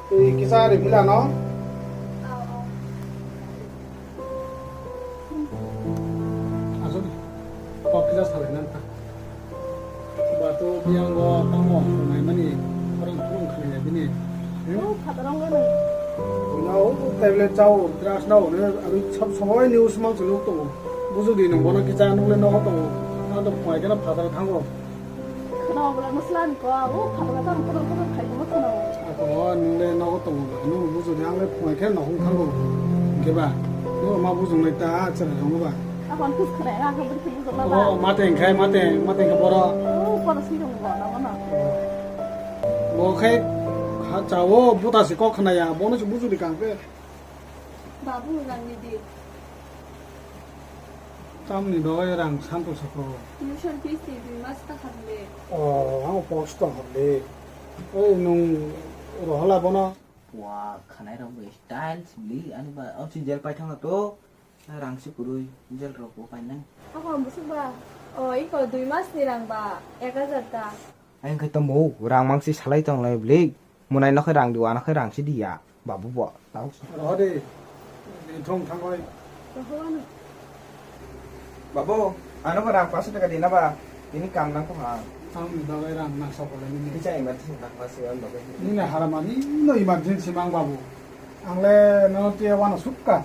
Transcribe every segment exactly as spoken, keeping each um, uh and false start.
Twi kisa ri phila no. Aswk kok kisa salai nang ta. Ba to biyango tamo nai mani orang phone khani ya bini. Oh, phatarong gana. Bino tablet chao, drugs nao, ne, abi sab samoi news mang chulu to. Buju di nang bono kisa nung le no to. Na to phai kana phatar thango. Khwna obo le mwsla ni kok, o phatla tang kotor kotor khai tongma khwna o. Ako nung le nogo tongo ba, nung bujo de ang le phunai khe nohung thango. Hingke ba, nung ma bujong nai ta chwrai tongo ba. Ako ang kus khwna ya, ako bwrwi bujong la ba. O mate hingkhe, mate, mate hingkhe boro. O boro swi tong bo na bono. Bo khe ha chao buta se kok khwna ya, bono se bujo de kang khe. Babu rang ni di. Tamni bagwi rang santo sako. Tuition fees ni dui mas ta khamle. O, ang post to hable. Oi, nung rohola bono. Wa, khanai rok bo style sibli, ani ba, o si jail pai thangna to, rang si kwrwi, jail rok bo painai. Ako ang busuk ba, o, iko dui mas ni rang ba, ek hajar ta. Ayang khe tomo, rang mangsi salai tong lai blik. Munai no khe rang di, ano khe rang si di ya. Babu bo, tau. Roho de, ni thong thang oi. Roho ano. Babu, ano ko rang paso taka di na ba. Ini kam nang ko ha. Ang ni bagwi rang na sok lai ni. Kicha emergency nang ba si ang bagwi. Ni na haramani no emergency mang babu. Ang le no te wano sukka.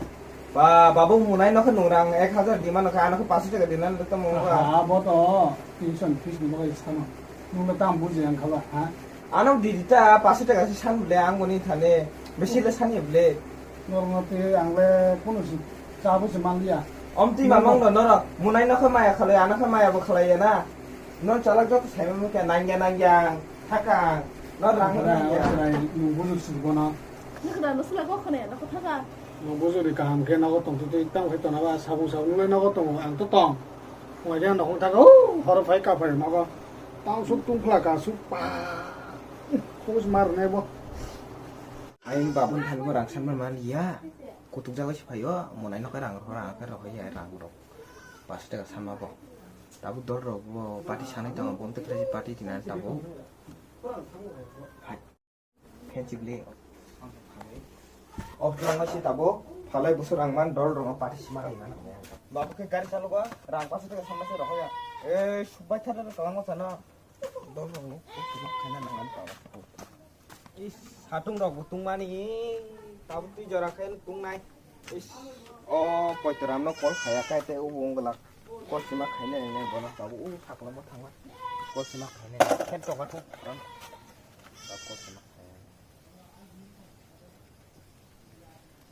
Ba, babu munai no khe nung rang ek hajar di mano khe ano khe paso taka di na to mo ba. Ha, bo to tuition fees ni bagwi sano. Nung le tam buji ang khala, ha? Ano di di ta paso taka si san ble ang boni thane. Besi le sani ble. Norok no te ang le kono si chabo si man liya. Om twi mamang no norok munai no khe maya khalai, ano khe maya bo khalai ya na. Non chalak joto sai mamang khe nangya nangya thaka. No rang nangya. Nung bujuk si bono. Nokra no sila go khane no thaka. Nung bujuk ri kaham khe nogo tong twi tang khai tona ba sabung sabung le nogo tong ang to tong. Wajan rok wngkha o horo phai kaphai nogo. Tang suk tungphla ka suk pa. Khobos mar nai bo. Ayang babun thani bo rang sanma man ya. Kutuk jago si phaio monai nokai rang rang khe rok ya rang rok. Pas taka sanma bo. Tabuk dol rok bo party sanai tongo bo tei party tina tabuk. Hai. Khe chibli. Off lang si tabo phalai busur ang man dol rong party sima rong man. Babu khe gari chalogo rang paso taka samma se rohoya. Eh, subai thara kalang sana. Dol rong no khaina nang am tao. Is, satung rok bo tungmani. Tabuk twi jora khe tungnai. Is, o poitoram no call khaya kai te u wngla. Call sima khaina nang bono tabuk u sakla mo thangma. Call sima khaina. Khe toka thung.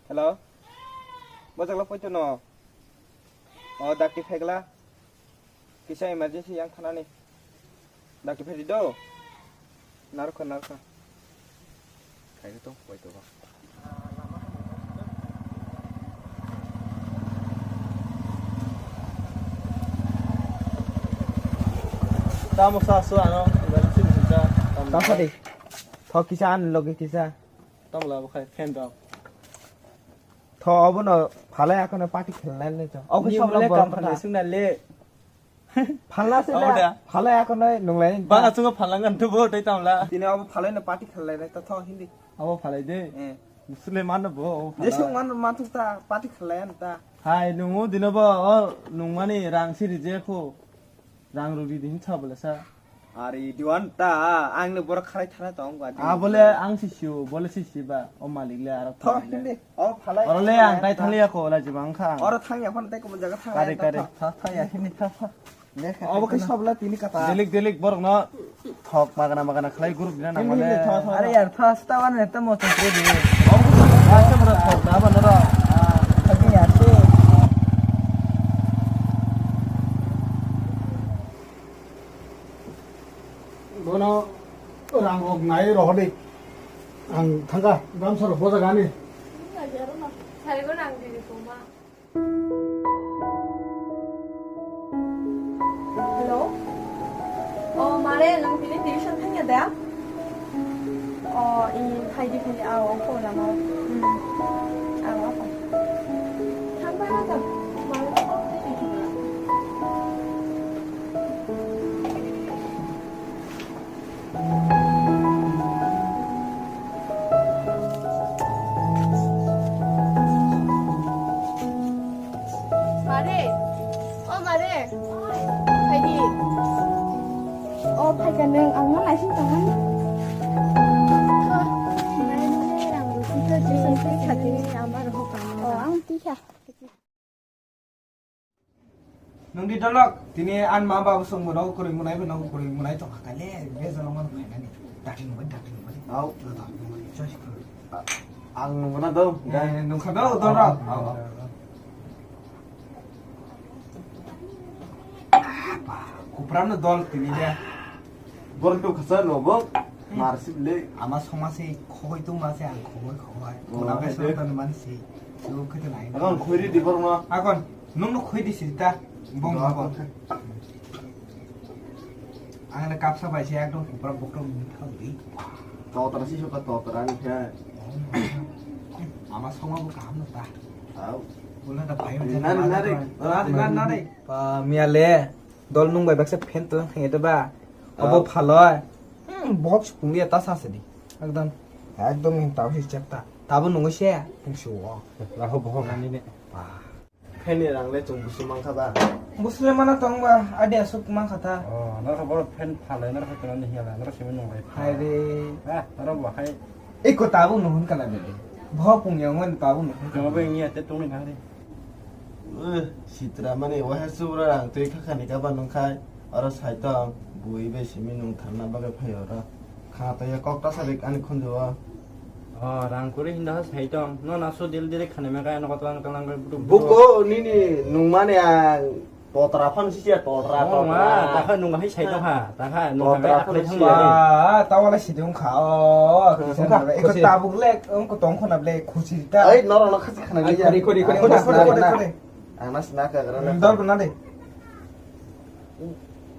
Hello. Bojak la poito no. O dakti phegla. Kisa emergency yang thanani. Dakti phedi do. Narkha narkha. Khaina tong poito ba. Tamo sa su ano, emergency bisa. Tamo sa di. Thok kisa an logi kisa. Tamo la bukhai fan rok. Tho obo no phalai akono party khelnai le to. Obo ni sob mole rok kam borok phalai sungna le. Phalna se le. Obo da. Phalai akono nunglai. Bang achungo phalangan tu bo tai tamla. Tini obo phalai no party khelnai le to tho hindi. Obo phalai de. Eh. Musule man bo obo phalai. Jesung man man thuk ta party khelnai an ta. Hai nungo dino bo o nungmani rang siri je kho. Rang rok ridi hinsa bole sa. Ari diwan ta ang no borok kharai thana tong gwa. A bole ang si siu bole si siba o malik le arok. Thok hindi. O phalai. Oro le ang tai thanglia ko la jibang kha. Oro thangya phone tai ko jaga thang. Kare kare. Tha tha ya hini tha tha. Obo khe sabla tini kata. Delik delik borok no. Thok magana magana khlai group dina nang mane. Are yar first ta wan neta mo chang pro di. First ta bro thok da ba nara. Thok ni yar tu. Bono rang rok nai rohdi. Ang thangka gamsa rok bojagani. Sarigo nang di ko ma. Hello? O, mare, nwng tini tuition thangya da? O, i, phaidi, phaidi, ao, o, phone lama, o. Hmm. Ao, o. Thangbai ma thang. Mare, o, phone twi thangla. O mare, phaidi. O phaikha nwng, ang no naising tongmani. Mare, ang rosita jisai twi kha tini, ang bar hokha. O, ang twi kha. Nwng di dolok, tini ani ma babu songbo nogo kwrwi mwnai, bo nogo kwrwi mwnai tongkha kale, bejalo mano phainani. Dati nungwi, dati nungwi. Au. Joy sikro. Ang nungna do. Eh, nungkha do, dolok. Au, au. Apa, kupram no dol tini de. Borok tong khasa no bo. Mar sibile. Ama soma se khogoi tong ma se ang khogoi khogoi. Oh, kona bai hai so de. Tan man se. Lo khete nai. Akon khoi ri di borok no. Akon nung no khoi di sita. Bong no, bong. Ang na kapsa bai se ekdom kupra bokrom ni thang di. Totra si soka totra ni khe. Ama soma bo kaham no ta. Au. Bola da bai. Nari, nari. Nari, nari, nari. Pa miale. Dol nung bai baksa fan tlang thang ete ba. Obo phaloi. Hmm, box pungya ta sa se di. Ekdom. Ekdom ni tau si chek ta. Tabo nungo se. Pung si wo. Raho bohong ani ne. Wah. Fan ni rang le chung busu mang kha ba. Busu le mana tong ba. Adi asuk mang kha ta. Oh, nor bor fan phaloi nor kha tong ni hiya la nor simi nung bai. Hai re. Ah, nor bo hai. Eko tabo nung hun kala de. Bohong pungya ngon tabo nung. Jama bai ngi ate tong ni nang re. Eh, sitra mani wahe subra rang twi kha khani kaba nung khai, oro sai tong, bui bai simi nung tharna bagwi phai oro. Kha to ya kok ta sadik ani khunju o. Oh, rang kuri hinda ha sai tong. No na so dil dil khani ma kaya no kotlang kalang bai butu butu. Buko nini nung mani ang totra phan si ya totra, oh, totra. Ma, ta kha nung hai sai tong ha, ta kha nung totra hai phan akhli si thang ya. Ba, ta wala si dong kha. Oh, kisa wngkha, na eko khusi. Tabuk le, ongko tong khona ble khusi ta. Ai, noro no khasi khana. Ai, ya. Khori, khori, khori, ang khori, nas khori, na khori, na. Khori. Ang nas na ka gra na. Dol guna de.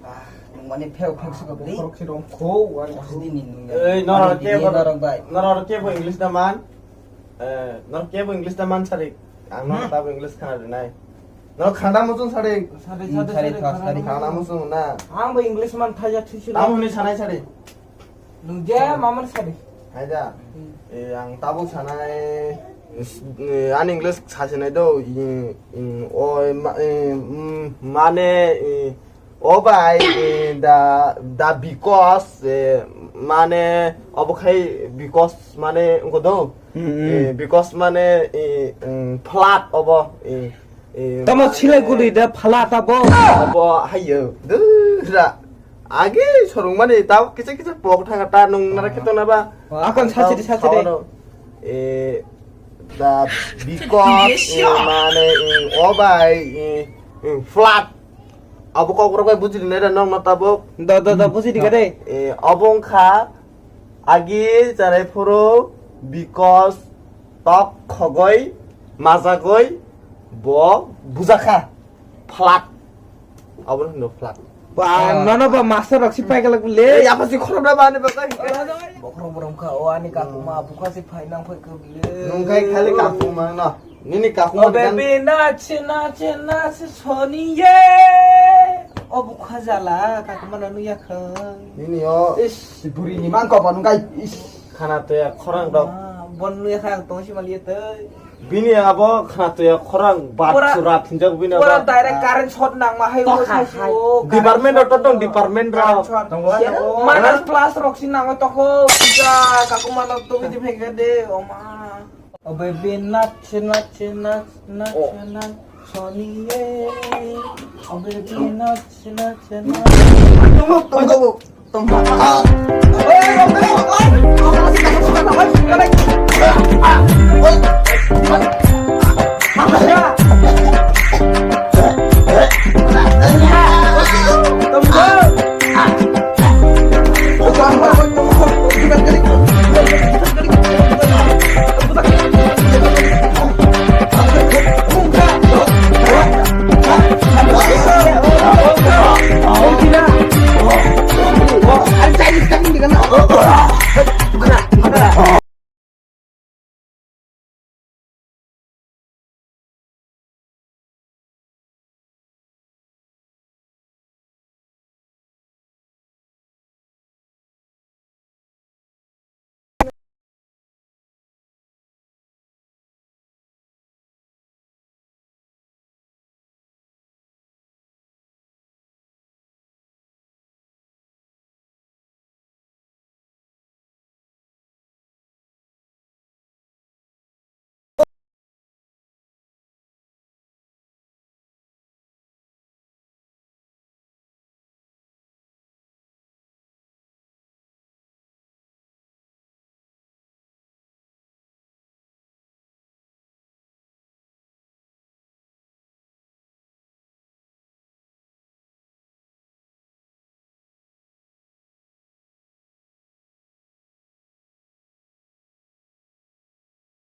Ah, nung mani phek phek suka beli. Khorok si dong kho, wari. Khasi ni nung. Ei, noro ke bo, noro bai. Noro ke bo English da man. Eh, noro ke bo English da man sari. Ang noro ta bo English khana de nai. Noro khana muchung sari. Sari, sari, sari, khana muchung na. Ang bo English man thaja thusi. Tamo ni sanai sari. Nung je mamar sadi. Hai da. Hmm. Eh, ang tabuk sanai, eh, ani English sasinai do, i, i, o, ma, eh, mm, mane, eh, o bai, eh, da, da because, eh, mane, obo khai because, mane, wngkha do. Hmm, hmm. Eh, because, mane, eh, mm, flood obo, eh, Eh, tamo silai guli da phala tabo. Abo hayo. Dura. Agi sorong mani tabo kisa kisa pok thanga ta nung nara kito na ba. Akon sachi di, sachi di. Eh, da because, eh, mane, eh, o bai, eh, eh, flood. Abo kok rok bai buji di nai da nong na tabo. Da, da, da, buji di ka de. Eh, abo wngkha agi charai phuru because tok khogoi majagoi bo bujakha. Flat. Abo no flat. Ba, nono ba master rok si pai galak le. Ei, apa si khorok da ba ni ba kai. Bokhorok borom kha, o ani kakuma, bukha si phai nang phai kha bile. Nung kai khali kakuma no. Nini kakuma. O baby, nachi, nachi, nachi, soni ye. O bukha jala, kakuma no nuya kha. Nini o. Is, buri ni mang ko ba nung kai. Is. Khana to ya khorang dok. Ah, bon nuya kha ang tong si mali ye tei. Bini abo khana to ya khorang bat pura, sura thinjak bini pura abo. Direct current shot nang ma hai. To o khai khai khai. O, department current rok to shot tong, no. Department rok. Current shot. Tongo, tongo. Minus plus rok si nang o toko. Puja kakuma no to bidi phege de, oma. O baby, nache, nache, nache, nache, nache, soniye. O baby, nache, nache, nache. Tongo, tongo.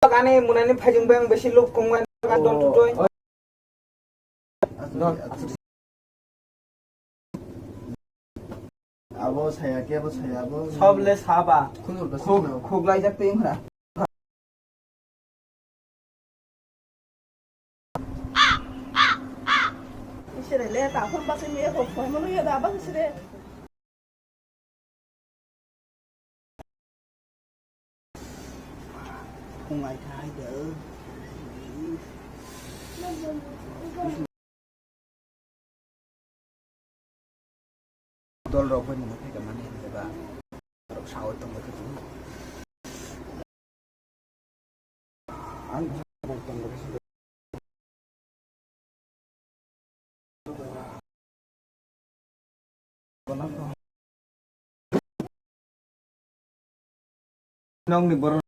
Ani munani phajing bang besi lup kongmani kan don tutoi. Abo saya ke, abo saya, abo. Sob le saba. Khunur da khuk, sikna. Khuk lai jak tei mra. Isere le ta khun ba se me ko khoi mo ya da ba isere. Khungai khai de. Dol rok bai mano khai ka mani ba. Rok sao tong ka tu. Ang Nokni borok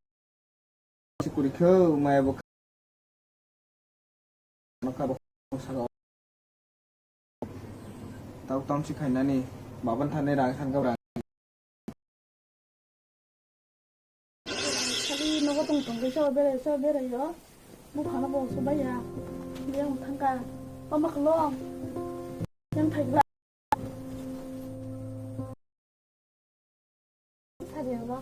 si kuri khe maya bo nokha bo saka. Tau tong si khainani baban thani rang thang ka rang. Khali nogo tong tong khe so berai so berai yo. Buphano bo so baiya. Yang thangka. Pama khlong. Yang thai gla. Sari ba.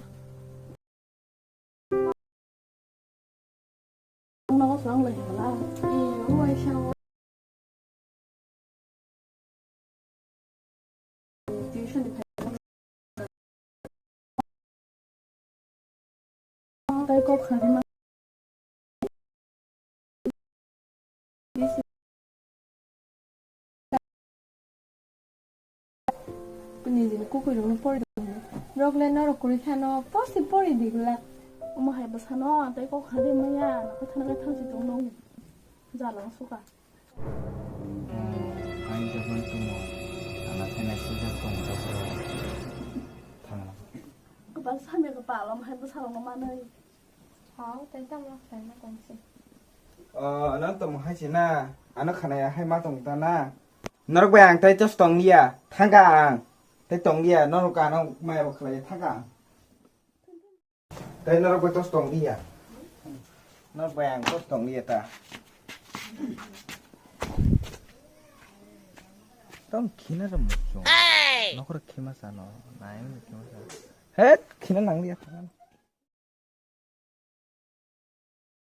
Ang nogo so ang lai gla. Eh, ang lai sa. Tuition ni phai. Tei kok kha khe ma. Nijini kukuirokno pori di. Rok le norok kwrwi kheno post-se pori di glak. Omo hai bwsano tei kok kha de maya, nakhe thangkhe thangsi tong nong. Jalang suka. Ang jabon tumo, ana thena sijak tong jabro. Thangna. Kwbang samya kwpal, omo hai bwsarokno manwi. Hao, tei tamo khlaina tongsi. O, ano tamo hai se na, ano khanaya hai ma tong ta na. Norok bai ang tei tos tong liya, thangka ang. Tei tong liya, norok ano maya bo khlai thangka ang. Tei norok bai tos tong liya. Norok bai ang tos tong liya ta. Tong khina ram chong. Nokra khima sano, naim khima sano. Het, khina nang liya.